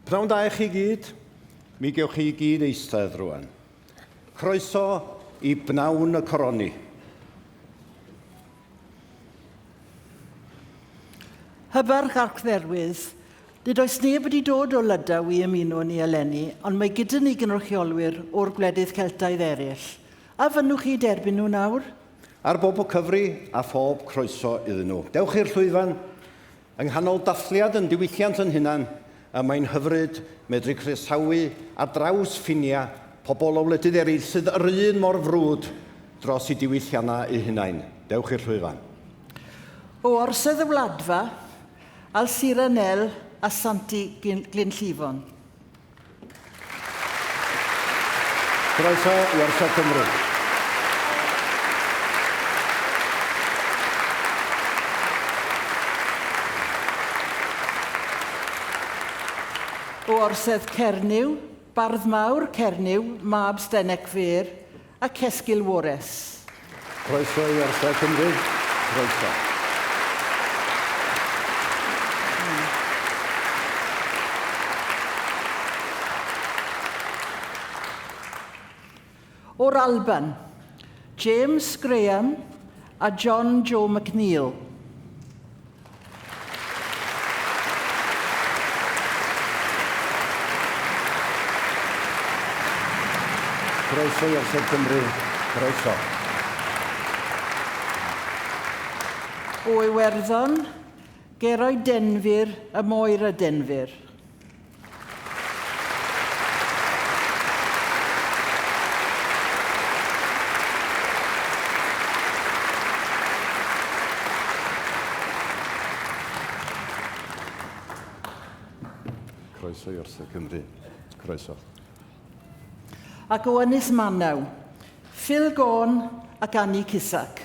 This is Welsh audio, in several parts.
Pnawn da i chi gyd. Mi gewch chi gyd eistedd rwan. Croeso i Bnawn y Coroni. Hybarch Archdderwydd, nid oes neb wedi dod o Lydaw i ymuno â ni eleni, ond mae gyda ni gynrychiolwyr o'r gwledydd Celtaidd eraill. A fynnwch chi derbyn nhw nawr? Ar bob cyfri a phob croeso iddyn nhw. Dewch i'r llwyfan. Yng nghanol dathliad yn diwylliant yn hunan, y mae'n hyfryd medru croesawu ar draws ffiniau pobl o wledydd eraill sydd yr un mor frwd dros eu diwylliannau eu hunain. Dewch i'r llwyfan. O Orsedd y Wladfa, Alcira Nel a Santi Glynllifon. Croeso i Orsaf Cymru. O Orsedd Cernyw, Bardd Mawr Cernyw, Mab Stenek Fyr, a Cesgil Wores. Croeso i Orsaf Cymru. Croeso. O'r Alban, James Graham a John Joe McNeill. Croeso i Orsedd Cymru. Croeso. O Iwerddon, Geroed Denfyr a Moira Denfyr. Croeso i Orsedd Cymru. Croeso. Ac o Ynys Manaw, Phil Gôn ac Annie Cusack.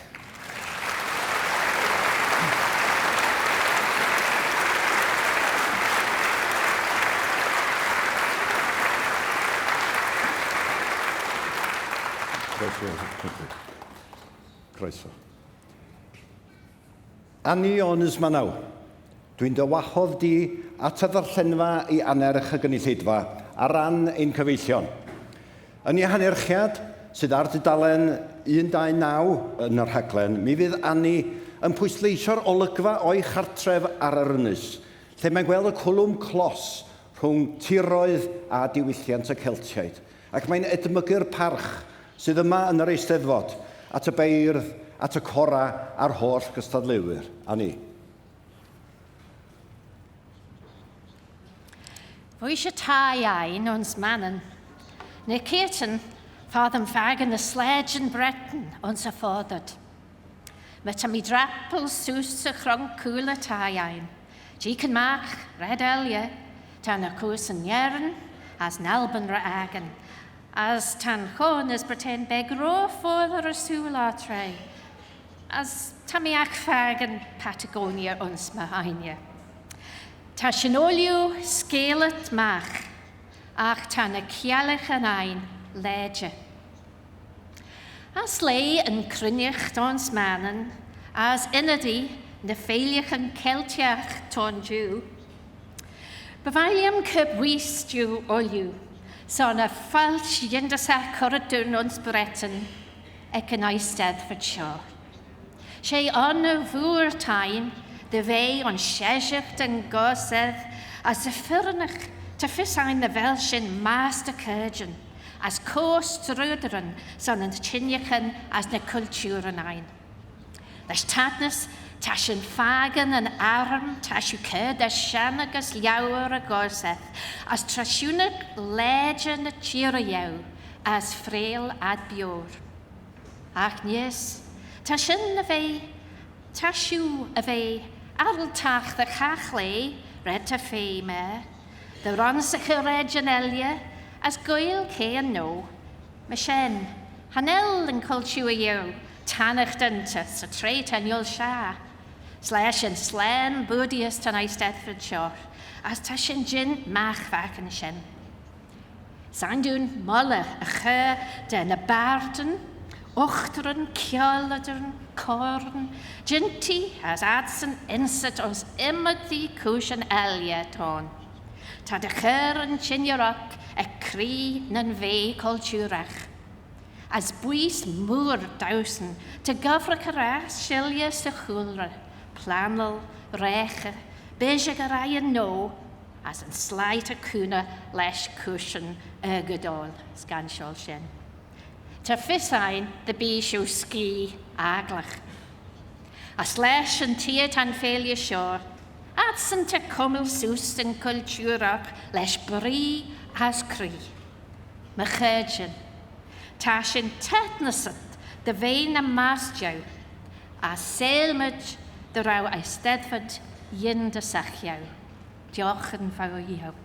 Croeso. Croeso. Annie o Ynys Manaw, dwi'n dy wahodd di at y ddarllenfa i annerch y gynulleidfa ar ran ein cyfeillion. Yn ei hanerchiad, sydd ar dudalen 129 yn y rhaglen, mi fydd Annie yn pwysleisio'r olygfa o'i chartref ar yr ynys, lle mae'n gweld y cwlwm clos rhwng tiroedd a diwylliant y Celtiaid, ac mae'n edmygu'r parch sydd yma yn yr Eisteddfod at y beirdd, at y corau a'r holl gystadleuwyr. Annie. Bhí tai ein ons mannen. Na cétan fad an feagan na sledge Breton ons a fádad. Me tá mi drappel sús sa chron cúla tai ein. Deacon mach, red elia, tá na cús an jern, as nalban ra agan, as tan chon as pretend beg ro fóther a súla tre, as tá mi ach feagan Patagonia ons ma haine. Tá sinoliú scéalat mach, ach tá na ceallach an ein léide. As lé an cruinneach dons manan, as inadi na féileach an Celtiach ton dú. Bhhailiam cub wísú oliú, sa na fáilt dhéandasa choradún ons Breton ag an Eisteddfod seo. Sé an na bhúr tain de bhéith an séiseacht an gosedd as y ffyrnach ta fisain na fel sin master curgeon, as cós trúdaran san an tinneachan as na cultúran ein. Leis tatnas tá sin fágan an arm tá siú cud as sean agus leabhar a gosedd, as trasiúnach léide na tíre as fréil ad bior. Ach níos, tá sin a bheith, tá siú a bheith araltach de chachlé red ta fé me, de ransacha red an eile, as goil cé nó, me sin, hanel an cultúr a dhéo, tanach dynta sa tré tan se. Sleis an slen búdias tan Eisteddfod seo, as tá sin gin mach bheachan sin. Sandún molle a chu de na barden, ochteryn, ceoladern, corn, ginti as adson insat ons imadi cwys an elia tón. Tá do chur an tsinnearach ag croí nan bhéith cultúrach. As buís mór damhsan tá gabhracha ras silja sa chúlra, pleanáil, récha, b'fhéidir go raibh an nó as an sláinte cúnna leis cúiseann airgeadáil scanseol sin. Tá fios againn do bí seo scí eaglach. As leis an tíotán féile seo, adsan tá cumail suas an cultúrach leis brí as croí. Mo chairde, tá sin teatnasat do bhéith na measdeabh as saolmuid do raibh Eisteddfod dhin do sacheabh. Diolch yn fawr iawn.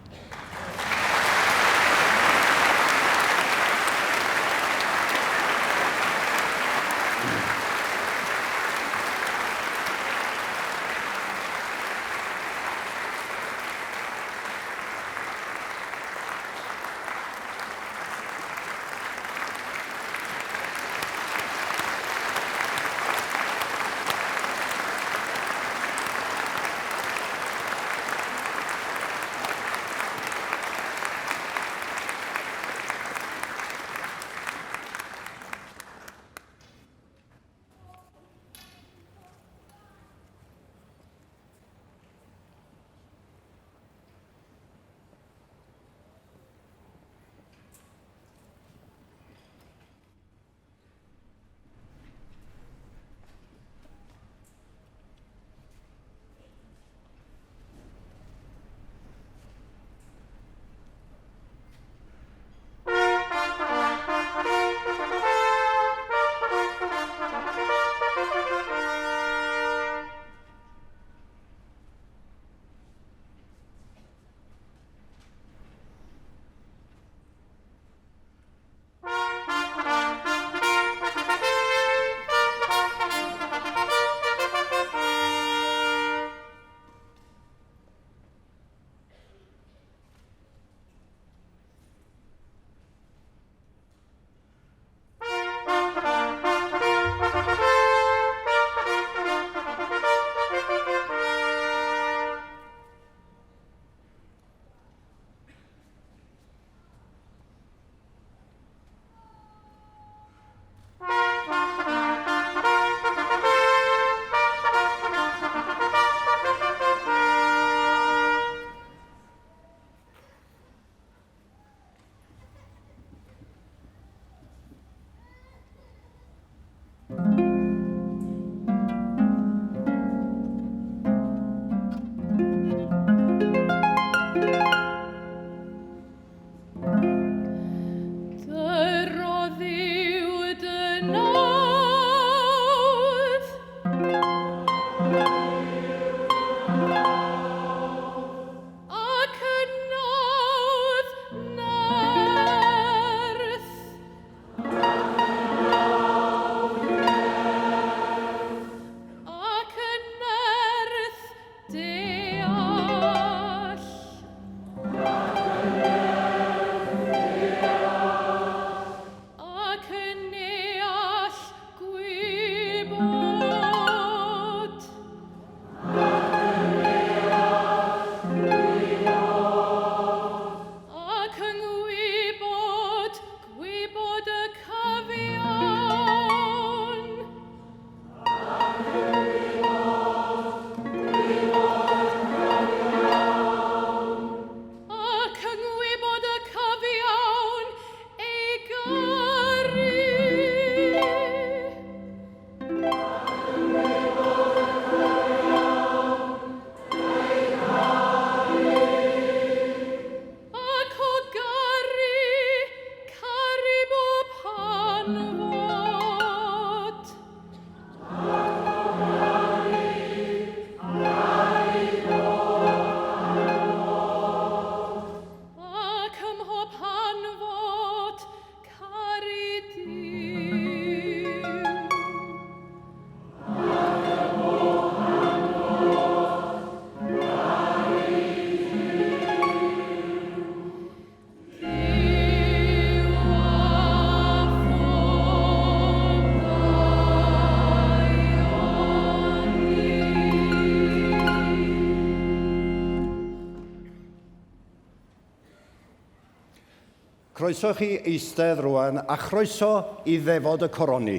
Croeso chi eistedd rwan a chroeso i ddefod y coroni.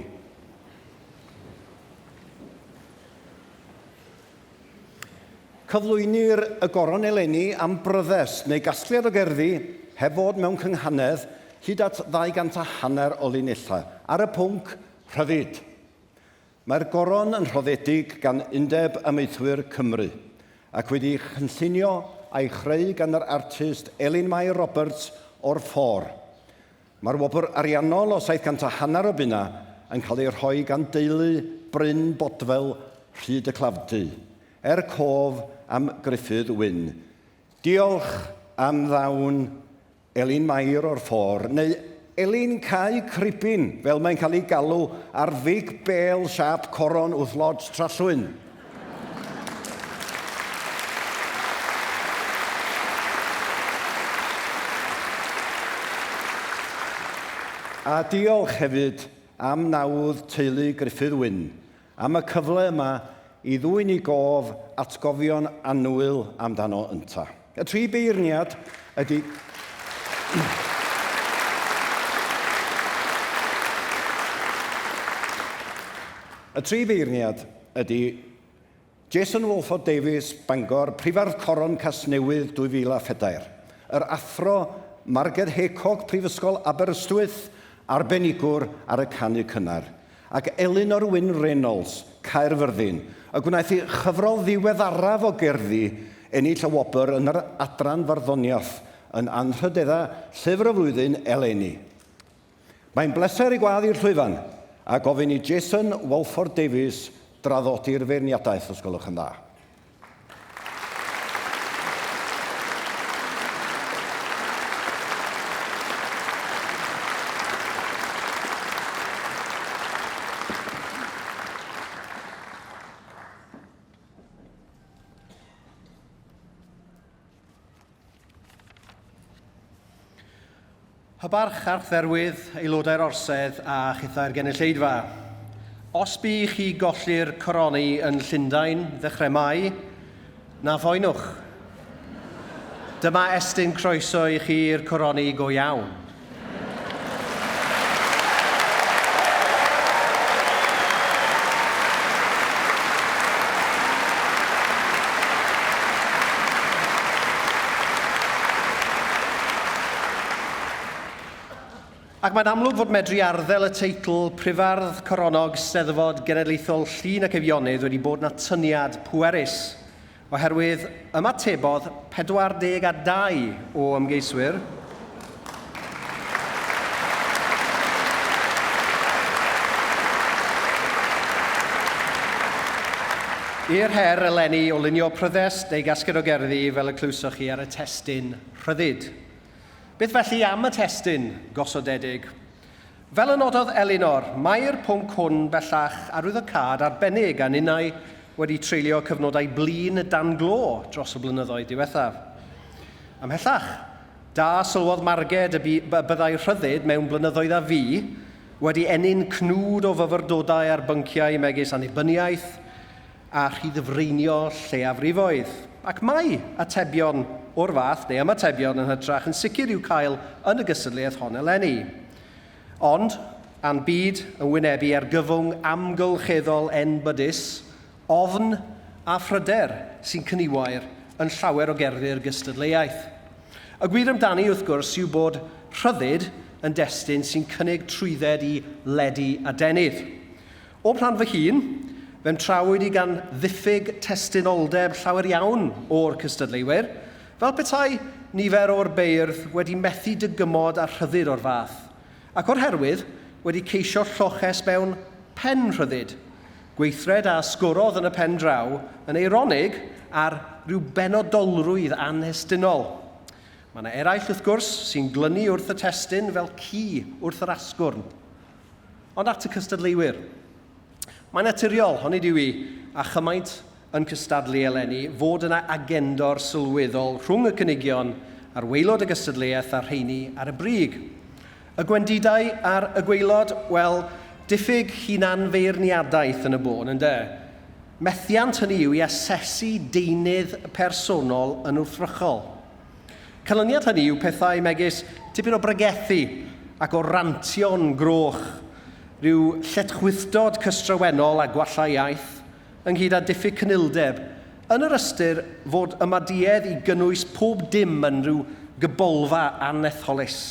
Cyflwynir y goron eleni am bryddest neu gasgliad o gerddi heb fod mewn cynghanedd hyd at 250 o linellau ar y pwnc Rhyddid. Mae'r goron yn rhoddedig gan Undeb Amaethwyr Cymru ac wedi'i chynllunio a'i chreu gan yr artist Elin Mai Roberts o'r Ffôr. Mae'r wobr ariannol o 700 a hanner o bunnau yn cael ei rhoi gan deulu Bryn Bodfel Rhyd y Clafdy, er cof am Gruffydd Wyn. Diolch am ddawn Elin Mair o'r Ffôr, neu Elin Cae Cribyn, fel mae'n cael ei galw ar fig bêl siâp coron wrth Lodge Trallwyn. A diolch hefyd am nawdd teulu Gruffydd Wyn, am y cyfle yma i ddwyn i gof atgofion annwyl amdano ynta. Y tri beirniad ydy Y tri beirniad ydy Jason Walford Davies, Bangor, Prifardd Coron Casnewydd 2004, yr Athro Marged Haycock, Prifysgol Aberystwyth, arbenigwr ar y canu cynnar, ac Elinor Wyn Reynolds, Caerfyrddin, y gwnaeth ei chyfrol ddiweddaraf o gerddi ennill y wobr yn yr adran farddoniaeth yn anrhydedda Llyfr y Flwyddyn eleni. Mae'n bleser i gwadd i'r llwyfan a gofyn i Jason Walford Davies draddodi'r feirniadaeth, os gwelwch yn dda. Hybarch Archdderwydd, aelodau'r Orsedd a chithau'r genulleidfa. Os bu i chi golli'r coroni yn Llundain ddechrau Mai, na phoenwch. Dyma estyn croeso i chi i'r coroni go iawn. Ac mae'n amlwg fod medru arddel y teitl Prifardd Coronog Steddfod Genedlaethol Llŷn ac Eifionydd wedi bod yn atyniad pwerus, oherwydd ymatebodd 42 o ymgeiswyr, i'r her eleni o lunio pryddest neu gasged o gerddi fel y clywsoch chi ar y testun rhyddid. Beth felly am y testun gosodedig? Fel y nododd Elinor, mae'r pwnc hwn bellach arwyddocâd arbennig a ninnau wedi treulio cyfnodau blin dan glo dros y blynyddoedd diwethaf. Ymhellach, da sylwodd Marged y byddai rhyddid mewn blynyddoedd a fu wedi ennyn cnwd o fyfyrdodau ar bynciau megis annibyniaeth, a rhyddfreinio lleiafrifoedd, ac mae atebion o'r fath, neu ymatebion yn hytrach, yn sicr i'w cael yn y gystadleuaeth hon eleni. Ond, a'n byd yn wynebu argyfwng amgylcheddol enbydus, ofn a phryder sy'n cyniwair yn llawer o gerddi'r gystadleuaeth. Y gwir amdani, wrth gwrs, yw bod rhyddid yn destun sy'n cynnig trwydded i ledu adenydd. O'm rhan fy hun, fe'm trawyd i gan ddiffyg testunoldeb llawer iawn o'r cystadleuwyr, fel petai nifer o'r beirdd wedi methu dygymod â rhyddid o'r fath, ac o'r herwydd wedi ceisio lloches mewn pen rhyddid, gweithred a sgorodd yn y pen draw yn eironig ar ryw benodolrwydd anhestunol. Mae yna eraill, wrth gwrs, sy'n glynu wrth y testun fel ci wrth yr asgwrn. Ond at y cystadleuwyr. Mae'n naturiol, onid yw i, a chymaint yn cystadlu eleni, fod yna agendor sylweddol rhwng y cynigion ar waelod y gystadleuaeth a'r rheini ar y brig. Y gwendidau ar y gwaelod, wel, diffyg hunanfeirniadaeth yn y bôn, ynde? Methiant hynny yw i asesu deunydd personol yn wrthrychol. Canlyniad hynny yw pethau megis tipyn o bregethu ac o rantio'n groch, rhyw lletchwithdod cystrawennol a gwallau iaith, ynghyd â diffyg cynildeb, yn yr ystyr fod ymaduedd i gynnwys pob dim yn rhyw gybolfa anetholus.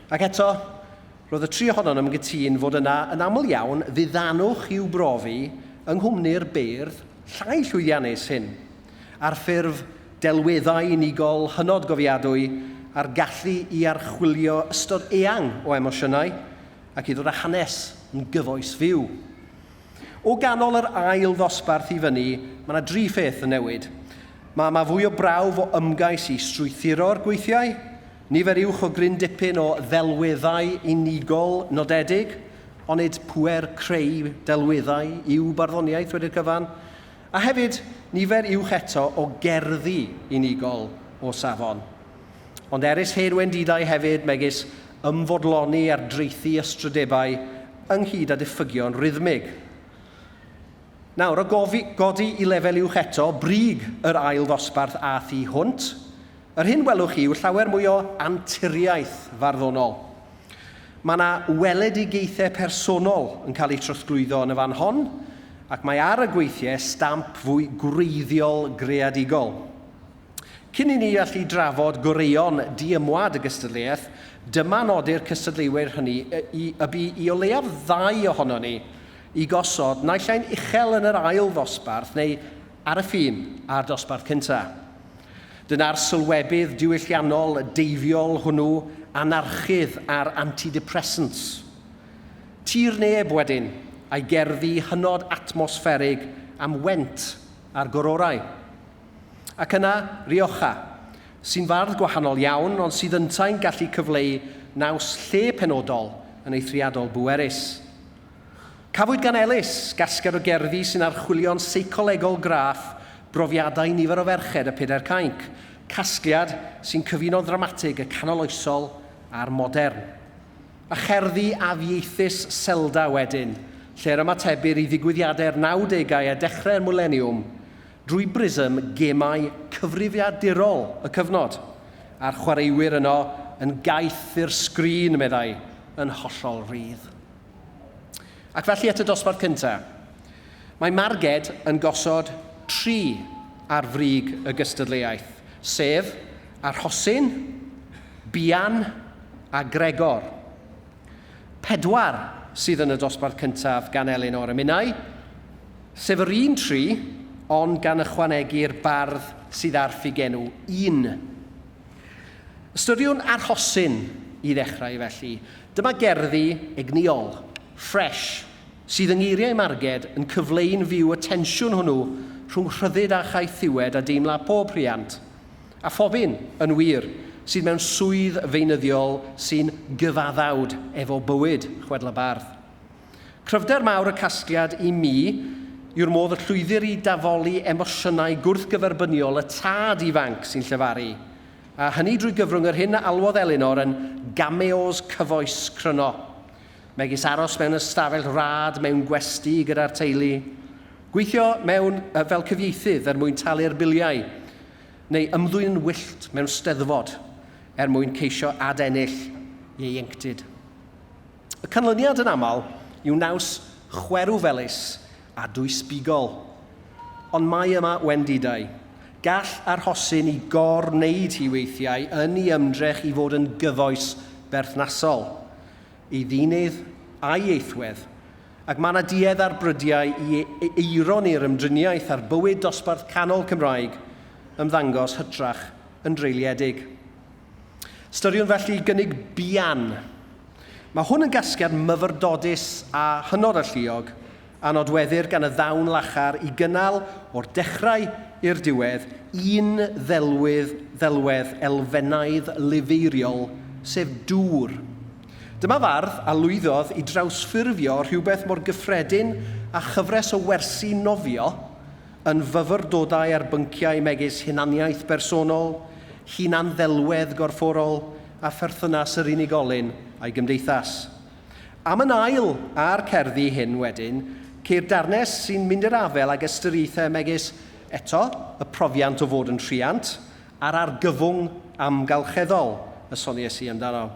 Ac eto, roedd y tri ohonon yn gytûn fod yna yn aml iawn ddiddanwch i'w brofi yng nghwmni'r beirdd llai llwyddiannus hyn, ar ffurf delweddau unigol hynod gofiadwy a'r gallu i archwilio ystod eang o emosiynau ac i ddod â hanes yn gyfoes fyw. O ganol yr ail ddosbarth i fyny, mae yna dri pheth yn newid. Mae yma fwy o brawf o ymgais i strwythuro'r gweithiau, nifer uwch o gryn dipyn o ddelweddau unigol nodedig, onid pŵer creu delweddau yw barddoniaeth wedi'r cyfan, a hefyd nifer uwch eto o gerddi unigol o safon. Ond erys hen wendidau hefyd, megis ymfodloni ar draethu ystrydebau ynghyd â diffygion rhythmig. Nawr, o gofi, godi i lefel uwch eto, brig yr ail ddosbarth a thu hwnt, yr hyn welwch chi yw llawer mwy o anturiaeth farddonol. Mae yna weledigaethau personol yn cael eu trosglwyddo yn y fan hon, ac mae ar y gweithiau stamp fwy gwreiddiol greadigol. Cyn i ni allu drafod goreuon diymwad y gystadleuaeth, dyma nodi'r cystadleuwyr hynny y y bu i o leiaf ddau ohonon ni i gosod naill ai'n uchel yn yr ail ddosbarth neu ar y ffin â'r dosbarth cyntaf. Dyna'r sylwebydd diwylliannol deifiol hwnnw, anarchydd a'r antidepressants. Tir neb wedyn, a'i gerddi hynod atmosfferig am went a'r gororau. Ac yna, Rioja, sy'n fardd gwahanol iawn ond sydd yntau'n gallu cyfleu naws lle penodol yn eithriadol bwerus. Cafwyd gan Ellis gasgliad o gerddi sy'n archwilio'n seicolegol graff brofiadau nifer o ferched y Pedair Cainc, casgliad sy'n cyfuno'n ddramatig y canoloesol a'r modern. A cherddi afieithus Selda wedyn, lle'r ymatebir i ddigwyddiadau'r nawdegau a dechrau'r mileniwm, drwy brism gemau cyfrifiadurol y cyfnod, a'r chwaraewyr yno yn gaeth i'r sgrin, meddai, yn hollol rydd. Ac felly at y dosbarth cyntaf. Mae Marged yn gosod tri ar frig y gystadleuaeth, sef Arhosyn, Buan a Gregor. Pedwar sydd yn y dosbarth cyntaf gan Elinor a minnau, sef yr un tri, ond gan ychwanegu'r bardd sydd â'r ffugenw Un. Ystyriwn arhosyn i ddechrau felly. Dyma gerddi egnïol, ffresh, sydd yng ngeiriau Marged yn cyfleu'n fyw y tensiwn hwnnw rhwng rhyddid a chaethiwed a deimla pob rhiant. A phob un, yn wir, sydd mewn swydd feunyddiol sy'n gyfaddawd efo bywyd, chwedl y bardd. Cryfder mawr y casgliad i mi yw'r modd y llwyddir i dafoli emosiynau gwrthgyferbyniol y tad ifanc sy'n llefaru, a hynny drwy gyfrwng yr hyn a alwodd Elinor yn gameos cyfoes cryno, megis aros mewn ystafell rad mewn gwesty gyda'r teulu, gweithio mewn fel cyfieithydd er mwyn talu'r biliau, neu ymddwyn yn wyllt mewn steddfod er mwyn ceisio ad-ennill ieuenctid. Y canlyniad yn aml yw naws chwerw felys a dwysbigol. Ond mae yma wendidau. Gall arhosyn i gor-wneud hi weithiau yn ei ymdrech i fod yn gyfoes berthnasol. Ei ddeunydd a'i ieithwedd Ac mae 'na duedd ar brydiau i eironi'r ymdriniaeth â'r bywyd dosbarth canol Cymraeg ymddangos hytrach yn dreuliedig. Ystyriwn felly gynnig buan. Mae hwn yn gasgliad myfyrdodus a hynod alluog, a nodweddir gan y ddawn lachar i gynnal o'r dechrau i'r diwedd un ddelwydd ddelwedd elfennaidd lifeiriol, sef dŵr. Dyma fardd a lwyddodd i drawsffurfio rhywbeth mor gyffredin â chyfres o wersi nofio yn fyfyrdodau ar bynciau megis hunaniaeth bersonol, hunan-ddelwedd gorfforol a pherthynas yr unigolyn a'i gymdeithas. Am yn ail â'r cerddi hyn wedyn, ceir darnau sy'n mynd i'r afael ag ystyriaethau megis, eto, y profiant o fod yn rhiant, a'r argyfwng amgylcheddol y sonies i amdano.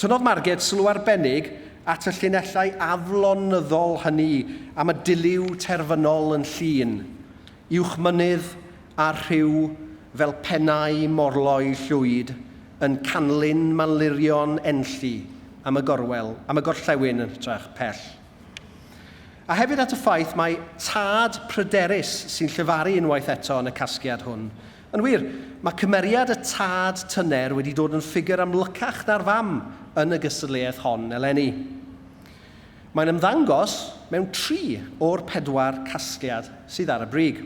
Tynnodd Marged sylw arbennig at y llinellau aflonyddol hynny am y dilyw terfynol yn Llŷn, uwch mynydd a rhiw fel pennau morloi llwyd yn canlyn malurion Enlli am y gorwel, am y gorllewin yn hytrach, pell. A hefyd at y ffaith mai tad pryderus sy'n llefaru unwaith eto yn y casgliad hwn. Yn wir, mae cymeriad y tad tyner wedi dod yn ffigur amlycach na'r fam yn y gystadleuaeth hon eleni. Mae'n ymddangos mewn tri o'r pedwar casgliad sydd ar y brig.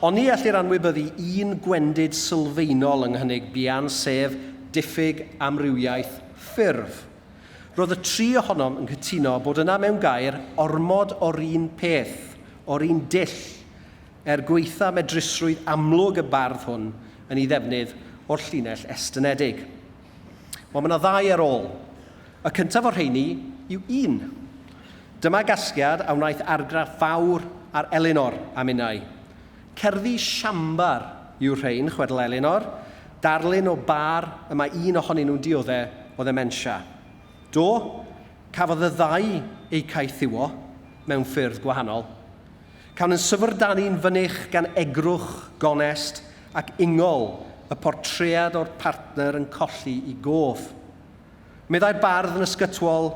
Ond ni ellir anwybyddu un gwendid sylfaenol yng nghynnig Buan, sef diffyg amrywiaeth ffurf. Roedd y tri ohonom yn cytuno bod yna mewn gair ormod o'r un peth, o'r un dull, er gwaetha medrusrwydd amlwg y bardd hwn yn ei ddefnydd o'r llinell estynedig. Wel, mae yna ddau ar ôl. Y cyntaf o'r rheini yw un. Dyma gasgliad a wnaeth argraff fawr ar Elinor a minnau. Cerddi siambar yw'r rhain, chwedl Elinor, darlun o bar y mae un ohonyn nhw'n diodde o ddementia. Do, cafodd y ddau eu caethiwo mewn ffyrdd gwahanol. Cawn yn syfrdanu'n fynych gan egrwch gonest ac ingol y portread o'r partner yn colli i gof. Meddai'r bardd yn ysgytwol,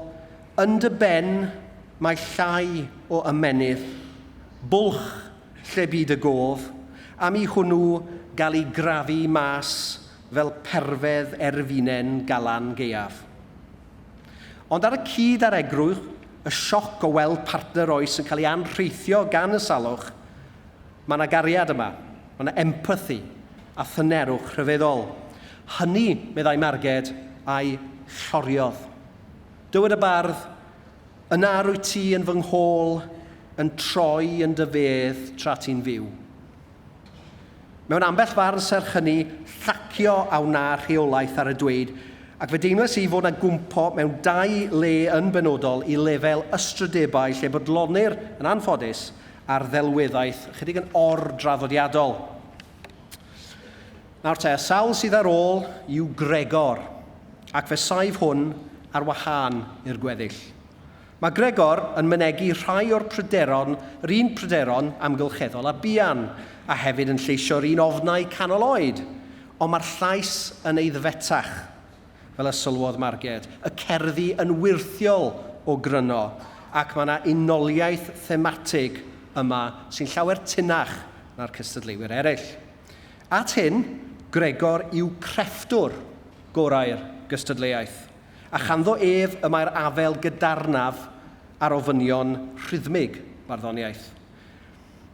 Yn dy ben mae llai o ymennydd, bwlch lle bu dy gof, am i hwnnw gael ei grafu mas fel perfedd erfinen galan gaeaf. Ond ar y cyd â'r egrwch, y sioc o weld partner oes yn cael ei anrheithio gan y salwch, mae yna gariad yma, mae yna empathi a thynerwch rhyfeddol. Hynny, meddai Marged, a'i lloriodd. Dywed y bardd, Yna rwyt ti yn fy nghôl, yn troi yn dy fedd tra ti'n fyw. Mewn ambell farn serch hynny, llacio a wna rheolaeth ar y dweud, ac fe deimlais i fod 'na gwmpo mewn dau le yn benodol i lefel ystrydebau lle bodlonir, yn anffodus, ar ddelweddaeth chydig yn or-draddodiadol. Nawr te, y sawl sydd ar ôl yw Gregor, ac fe saif hwn ar wahân i'r gweddill. Mae Gregor yn mynegi rhai o'r pryderon, yr un pryderon amgylcheddol â Buan, a hefyd yn lleisio'r un ofnau canol oed, ond mae'r llais yn aeddfetach. Fel y sylwodd Marged, y cerddi yn wyrthiol o gryno, ac mae yna unoliaeth thematig yma sy'n llawer tunach na'r cystadleuwyr eraill. At hyn, Gregor yw crefftwr gorau'r gystadleuaeth, a chanddo ef y mae'r afel gydarnaf ar ofynion rhythmig barddoniaeth.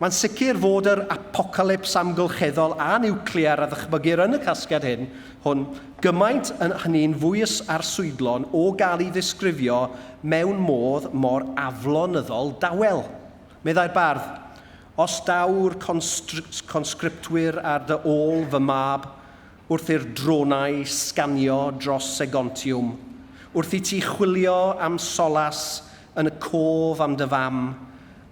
Mae'n sicr fod yr apocalyps amgylcheddol a niwclear a ddychmygir yn y casgliad hyn, hwn, gymaint yn hynny'n fwy arswydlon o gael ei ddisgrifio mewn modd mor aflonyddol dawel. Meddai'r bardd, Os daw'r conscriptwyr ar dy ôl, fy mab, wrth i'r dronau sganio dros Segontiwm, wrth i ti chwilio am solas yn y cof am dy fam,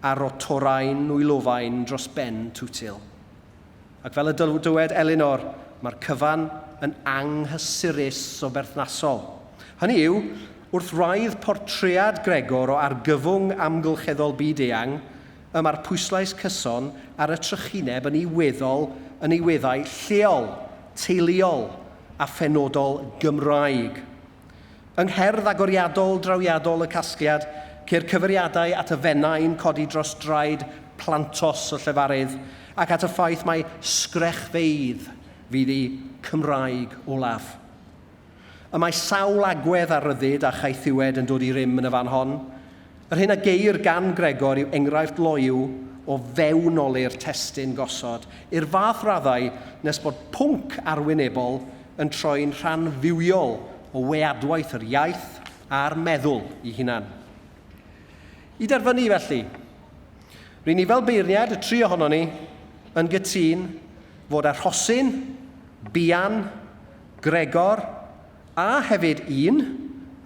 a rotorau'n nwylofain dros ben Twtil. Ac fel y dywed Elinor, mae'r cyfan yn anghysurus o berthnasol. Hynny yw, wrth wraidd portread Gregor o argyfwng amgylcheddol byd-eang, y mae'r pwyslais cyson ar y trychineb yn ei weddol yn ei weddau lleol, teuluol a phenodol Gymraeg. Yng ngherdd agoriadol drawiadol y casgliad, ceir cyfeiriadau at y Fenai'n codi dros draed plantos y llefarydd, ac at y ffaith mai sgrechfeydd fydd eu Cymraeg olaf. Y mae sawl agwedd ar ryddid a chaethiwed yn dod i rym yn y fan hon. Yr hyn a geir gan Gregor yw enghraifft loyw o fewnoli'r testun gosod, i'r fath raddau nes bod pwnc arwynebol yn troi'n rhan fywiol o weadwaith yr iaith a'r meddwl ei hunan. I derfynu, felly, ry'n ni fel beirniaid, y tri ohonon ni, yn gytûn fod â Rhosyn, Buan, Gregor, a hefyd un,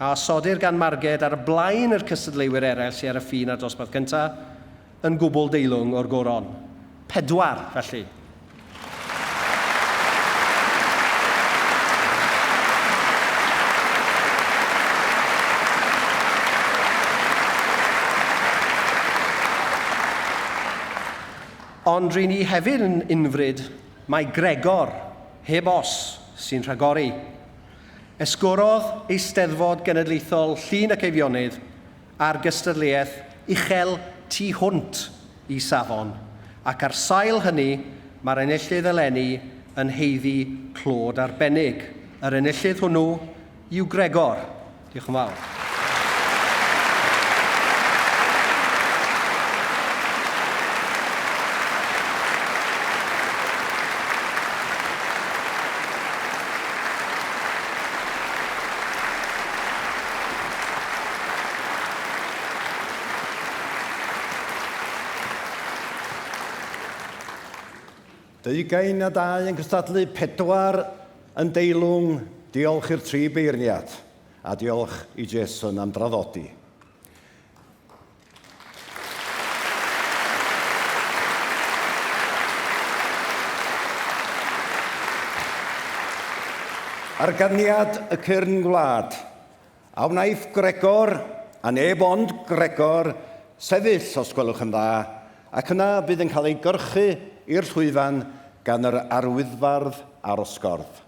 a osodir gan Marged ar y blaen i'r cystadleuwyr eraill sy ar y ffin â'r dosbarth cyntaf, yn gwbl deilwng o'r goron. Pedwar, felly. Ond ry'n ni hefyd yn unfryd mai Gregor, heb os, sy'n rhagori. Esgorodd Eisteddfod Genedlaethol Llŷn ac Eifionydd ar gystadleuaeth uchel tu hwnt i safon, ac ar sail hynny mae'r enillydd eleni yn haeddu clod arbennig. Yr enillydd hwnnw yw Gregor. Diolch yn fawr. Deugain a dau yn cystadlu, pedwar yn deilwng, diolch i'r tri beirniad. A diolch i Jason am draddodi. Arganiad y Cyrn Gwlad. A wnaiff Gregor, a neb ond Gregor, sefyll, os gwelwch yn dda, ac yna bydd yn cael ei gyrchu i'r llwyfan gan yr arwyddfardd a'r osgordd.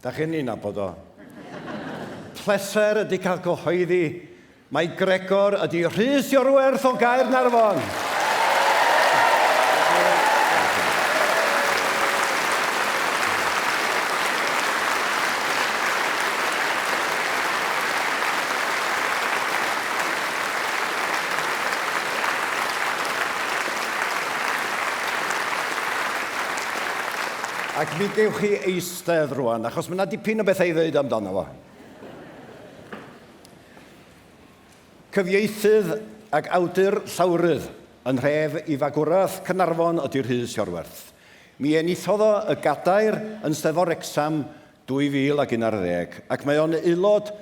Da chi'n ei nabod o. Pleser ydy cael cyhoeddi Mae Gregor ydy Rhys Iorwerth o Gaernarfon. Ac mi gewch chi eistedd rwan, achos mae yna dipyn o bethau i ddweud amdano fo. Cyfieithydd ac awdur llawrydd yn nhref i fagwraeth Caernarfon ydy Rhys Iorwerth. Mi enillodd o y gadair yn Steddfod Wrecsam 2011 ac mae o'n aelod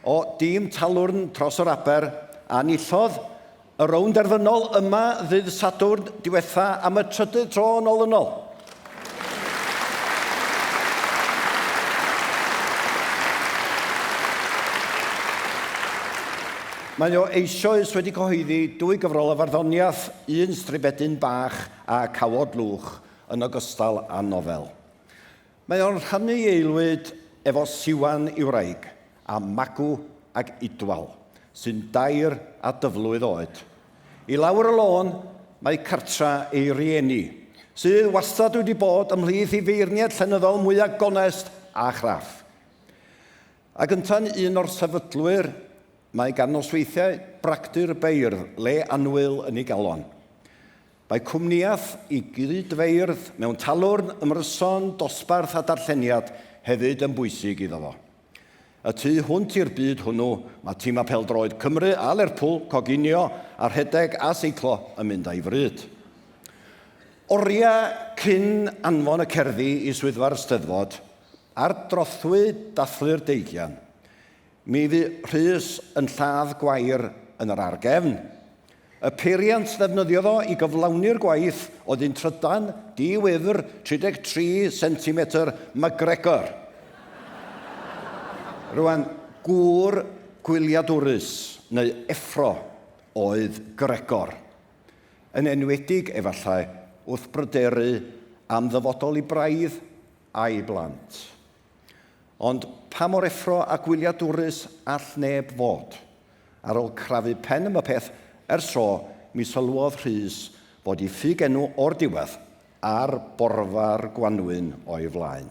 o dîm Talwrn Tros yr Aber a enillodd y rownd derfynol yma ddydd Sadwrn diwetha am y trydydd tro yn olynol. Mae o eisoes wedi cyhoeddi dwy gyfrol o farddoniaeth, un stribedyn bach a cawod lwch, yn ogystal â nofel. Mae o'n rhannu ei aelwyd efo Siwan ei wraig, a Magw ag Idwal, sy'n dair a dyflwydd oed. I lawr y lôn mae cartra ei rieni, sydd wastad wedi bod ymhlith ei feirniaid llenyddol mwya gonest a chraff. Ac yntau'n un o'r sefydlwyr, mae gan nosweithiau Bragdy'r Beirdd le annwyl yn ei galon. Mae cwmnïaeth i gyd-feirdd mewn talwrn, ymryson, dosbarth a darlleniad hefyd yn bwysig iddo fo. Y tu hwnt i'r byd hwnnw, mae timau pêl-droed Cymru a Lerpwl, coginio a rhedeg a seiclo yn mynd â'i fryd. Oriau cyn anfon y cerddi i Swyddfa'r Steddfod, ar drothwy dathlu'r deugian, mi fu Rhys yn lladd gwair yn yr argefn. Y peiriant ddefnyddiodd o i gyflawni'r gwaith oedd un trydan di-wifr 33 centimetr McGregor. Rwan, gŵr gwyliadwrus, neu effro, oedd Gregor. Yn enwedig, efallai, wrth bryderu am ddyfodol ei braidd a'i blant. Ond pa mor effro a gwyliadwrus all neb fod? Ar ôl crafu pen am y peth ers tro, mi sylwodd Rhys fod ei ffug-enw o'r diwedd ar borfa'r gwanwyn o'i flaen.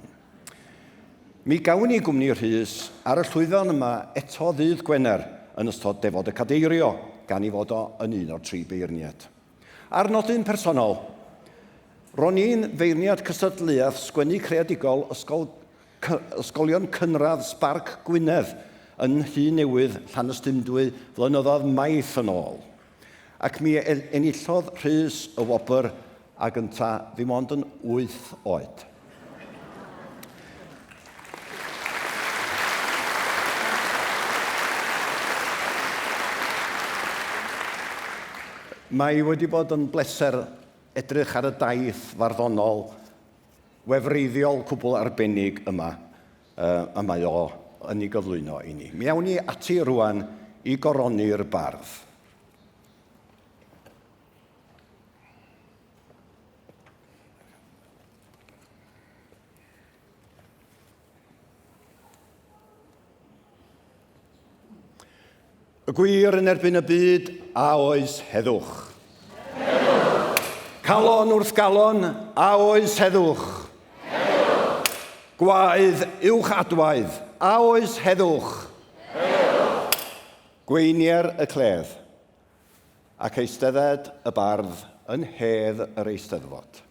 Mi gawn ni gwmni Rhys ar y llwyfan yma eto ddydd Gwener yn ystod Defod y Cadeirio, gan ei fod o yn un o'r tri beirniad. Ar nodyn personol, ro'n i'n feirniad cystadleuaeth sgwennu creadigol Ysgol Ysgolion Cynradd Sbarc Gwynedd yn Nhŷ Newydd, Llanystumdwy, flynyddoedd maith yn ôl. Ac mi enillodd Rhys y wobr ag ynta ddim ond yn wyth oed. Mae wedi bod yn bleser edrych ar y daith farddonol wefreiddiol cwbl arbennig yma uh, y mae o yn ei gyflwyno i ni. Mi awn ni ati rwan i goroni'r bardd. Y gwir yn erbyn y byd a oes heddwch. Heddwch. Calon wrth galon a oes heddwch. Heddwch. Gwaedd uwch adwaedd a oes heddwch. Heddwch. Gweinier y cledd ac eistedded y bardd yn hedd yr eisteddfod.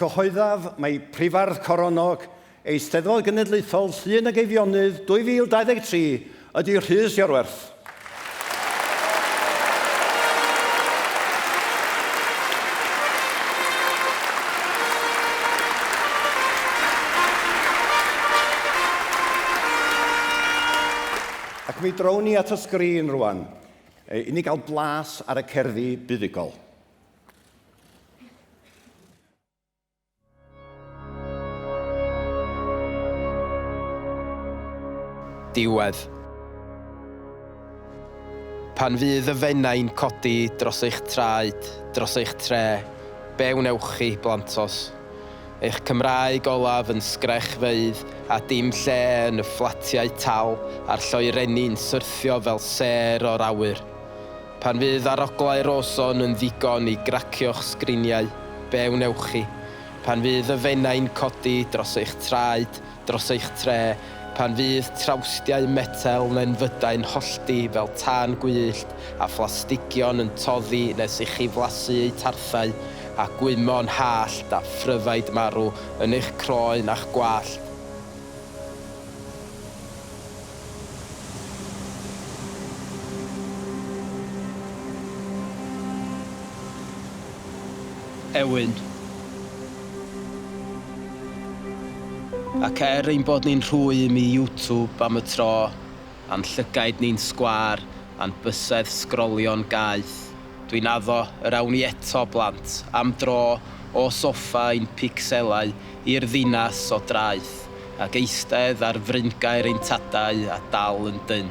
Cyhoeddaf mai Prifardd Coronog Eisteddfod Genedlaethol Llŷn ag Eifionydd 2023 ydy Rhys Iorwerth. Ac mi drown ni at y sgrin rwan, i ni gael blas ar y cerddi buddugol. Diwedd. Pan fydd y Fenai'n codi dros eich traed, dros eich tre, be wnewch chi, blantos? Eich Cymraeg olaf yn sgrechfeydd a dim lle yn y fflatiau tal a'r lloerenni'n syrthio fel sêr o'r awyr. Pan fydd aroglau'r ôson yn ddigon i gracio'ch sgriniau, be wnewch chi? Pan fydd y Fenai'n codi dros eich traed, dros eich tre, pan fydd trawstiau metel nenfydau'n hollti fel tân gwyllt a phlastigion yn toddi nes i chi flasu eu tarthau a gwymo'n hallt a phryfaid marw yn eich croen a'ch gwallt, Ewyn. Ac er ein bod ni'n rhwym i YouTube am y tro, a'n llygaid ni'n sgwâr, a'n bysedd sgrolio'n gaeth, dwi'n addo yr awn ni eto, blant, am dro, o soffa ein picselau i'r ddinas o draeth, ac eistedd ar fryngaer ein tadau a dal yn dynn.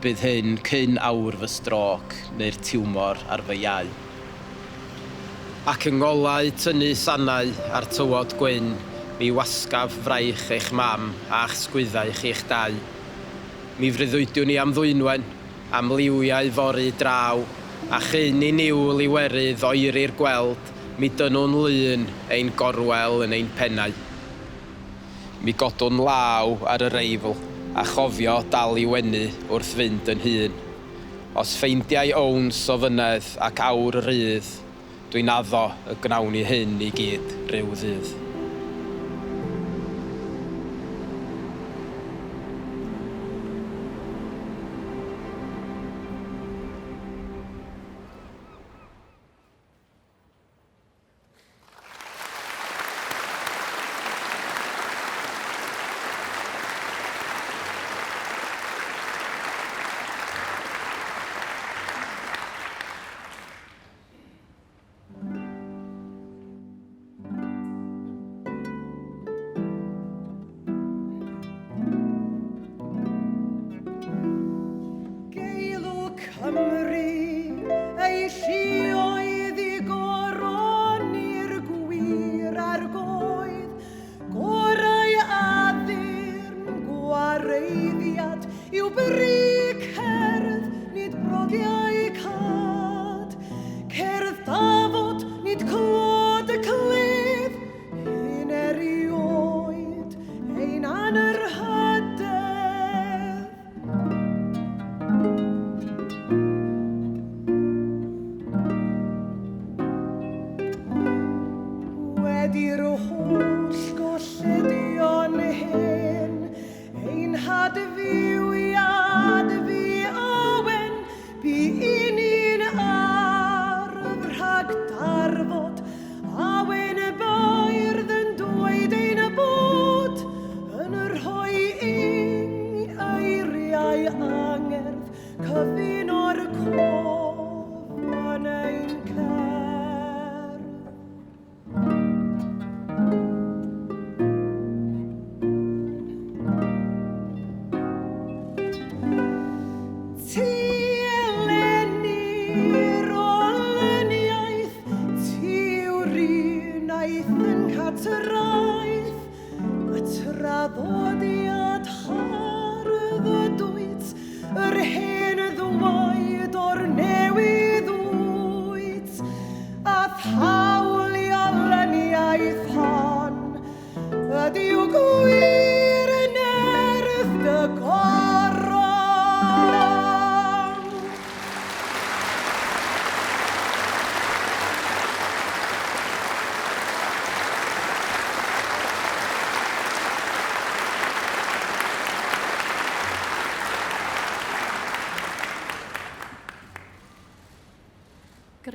Bydd hyn cyn awr fy strôc neu'r tiwmor ar fy iau. Ac yng ngolau tynnu sanau a'r tywod gwyn, mi wasgaf fraich eich mam a'ch sgwyddau chi'ch dau. Mi freuddwydiwn i am Ddwynwen, am liwiau fory draw, a chyn i niwl Iwerydd oeri'r gweld, mi dynnwn lun ein gorwel yn ein pennau. Mi godwn law ar y reifl a chofio dal i wenu wrth fynd yn hŷn. Os ffeindiai owns o fynedd ac aur rydd, dwi'n addo y gwnawn ni hyn i gyd ryw ddydd. Geilw Cymru, ei lluoedd i goroni'r gwir a'r goedd, gorau addurn gwareiddiad yw bri cerdd, nid brodiau cad. Cerdd dafod, nid clod y cledd, hyn erioed ein anrhydedd. Wedi'r holl golledion hyn, ein hadfywiad fu awen, bu i ni'n arf rhag darfod, awen y beirdd yn dweud ein bod yn rhoi ing eiriau angerdd cyfuno'r cof yn ein cerdd. Ti eleni'r olyniaeth, ti yw'r un aeth yn Catraeth, y traddodiad hardd ydwyt, yr hen ddwaed o'r newydd wyt, a thawl i olyniaeth hon, ydyw gwir nerth dy goron.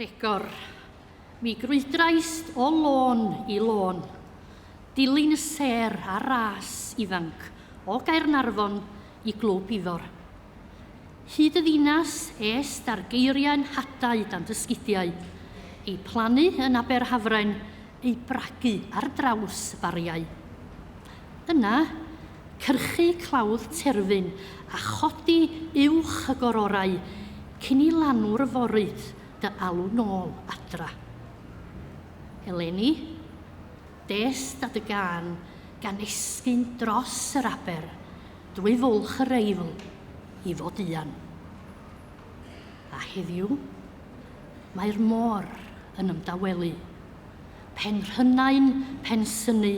Gregor, mi grwydraist o lôn i lôn, dilyn y sêr ar ras ifanc o Gaernarfon i Glwb Ifor. Hyd y ddinas est ar geiriau'n hadau dan dy sgidiau, eu plannu yn Aberhafren, eu bragu ar draws bariau. Yna, cyrchu clawdd terfyn a chodi uwch y gororau cyn i lanw'r foryd dy alw nôl adra. Eleni, dest a dy gân gan esgyn dros yr aber drwy fwlch yr Eifl i Fodian. A heddiw, mae'r môr yn ymdawelu. Penrhynau'n pensynnu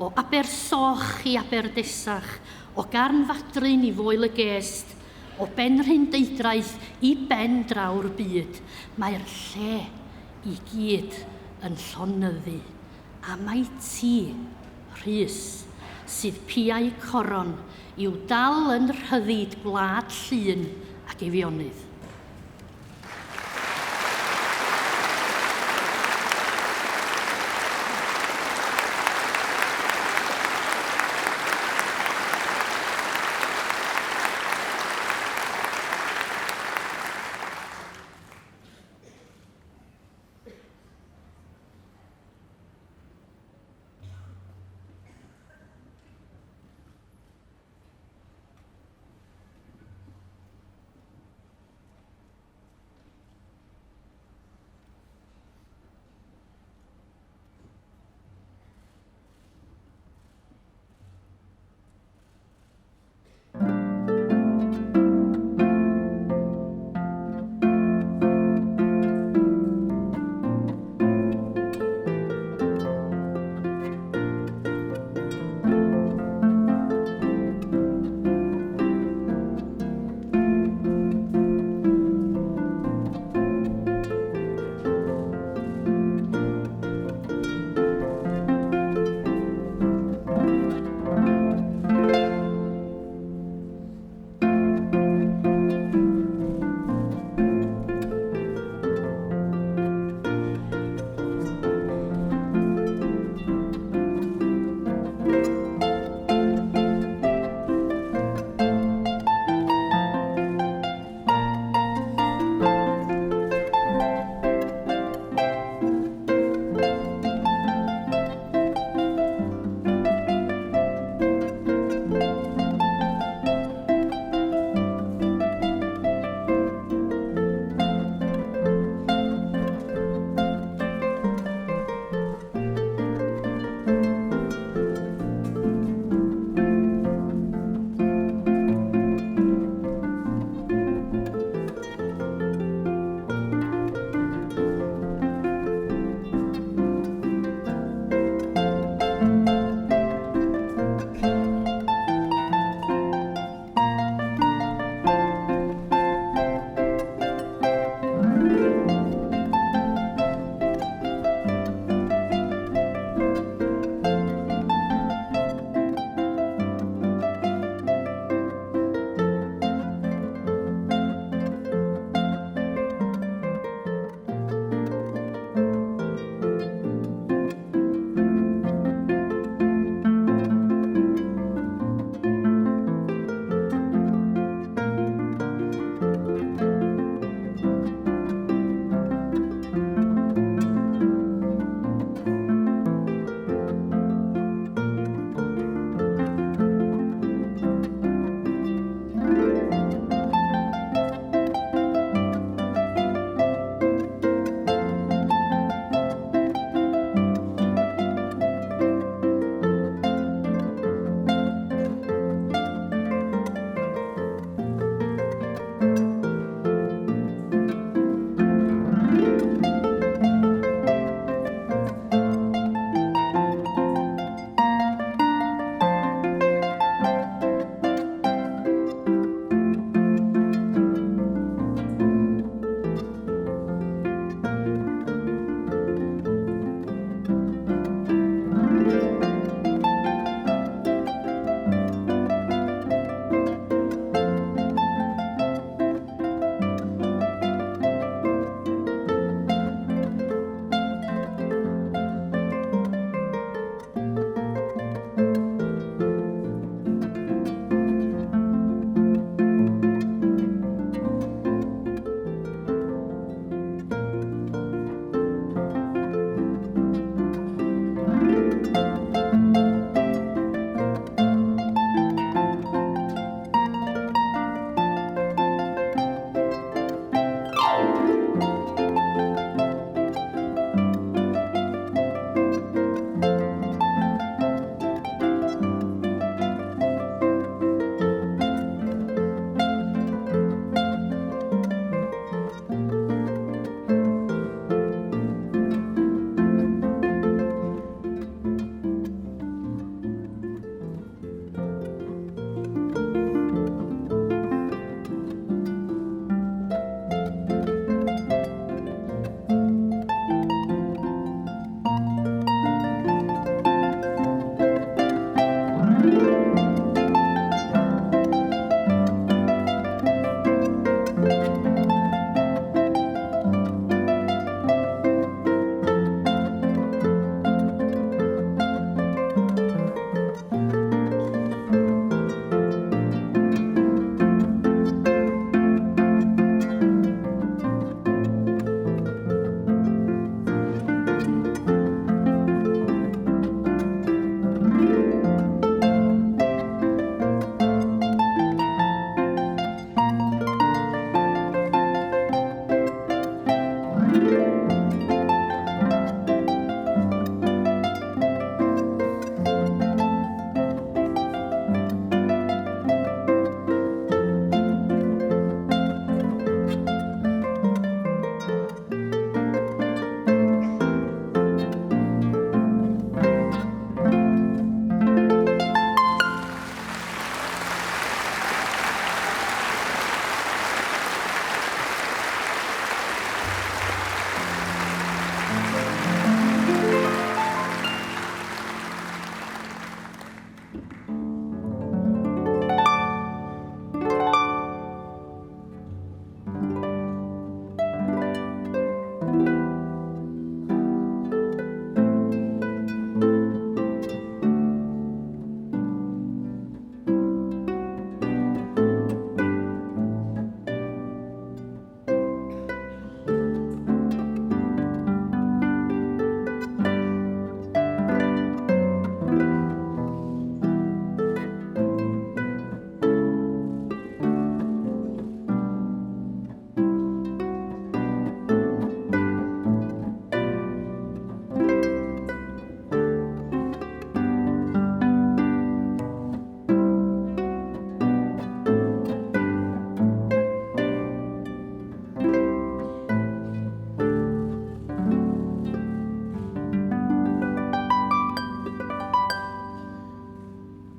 o Abersoch i Aberdesach, o Garn Fadryn i Foel y Gest, o Benrhyn Deudraeth i ben draw'r byd, mae'r lle i gyd yn llonyddu. A mai ti, Rhys, sydd piau coron i'w dal yn rhyddid gwlad Llŷn ac Eifionydd.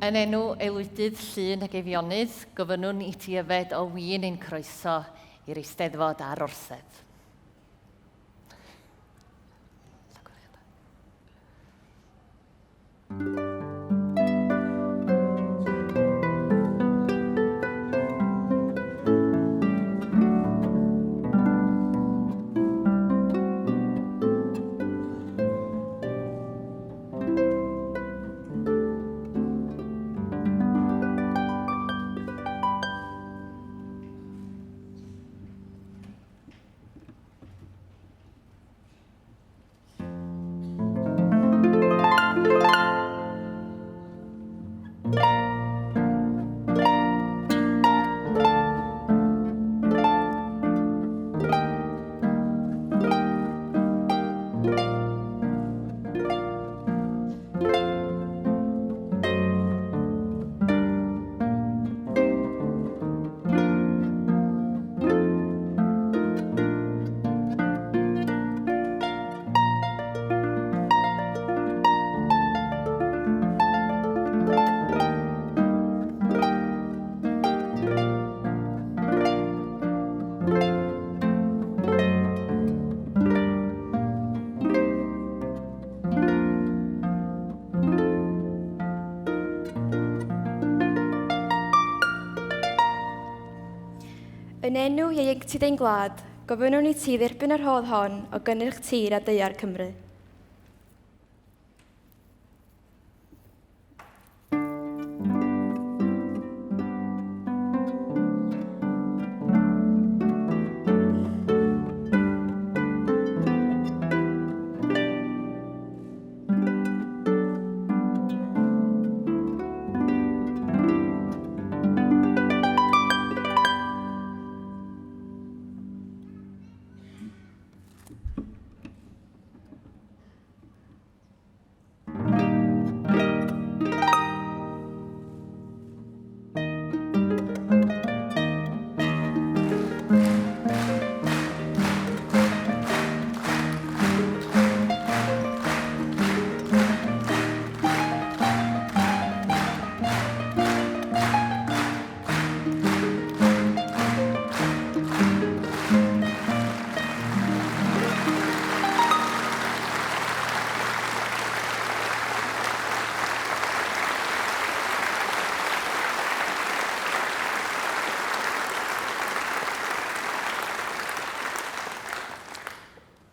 Yn enw aelwydydd Llŷn ac Eifionydd, gofynnwn i ti yfed o win ein croeso i'r Eisteddfod a'r Orsedd. Yn enw ieuenctid ein gwlad, gofynnwn i ti dderbyn y rhodd hon o gynnyrch tir a daear Cymru.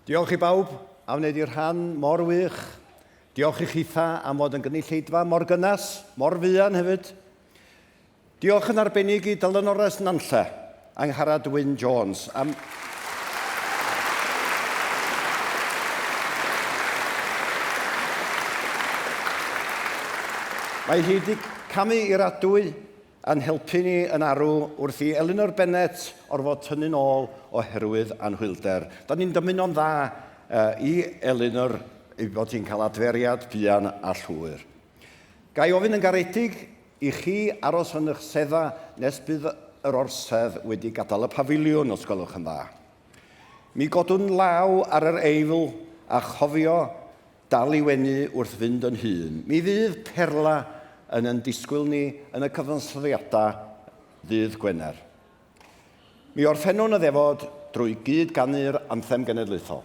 Diolch i bawb am wneud i'r rhan mor wych. Diolch i chitha am fod yn gynulleidfa mor gynnes, mor fuan hefyd. Diolch yn arbennig i Delynores Nantlle, Angharad Wyn Jones, am... Mae hi wedi camu i'r adwy a'n helpu ni yn arw wrth i Elinor Bennett orfod tynnu'n ôl oherwydd anhwylder. Da ni'n dymuno'n dda uh, i Elinor ei bod hi'n cael adferiad buan a llwyr. Ga i ofyn yn garedig i chi aros yn eich sedda nes bydd yr orsedd wedi gadael y pafiliwn, os gwelwch yn dda. Mi godwn law ar yr eifl a chofio dal i wenu wrth fynd yn hŷn. Mi fydd Perla yn yn disgwyl ni yn y cyfansoddiadau ddydd Gwener. Mi orffennwn y ddefod drwy gyd-ganu'r anthem genedlaethol.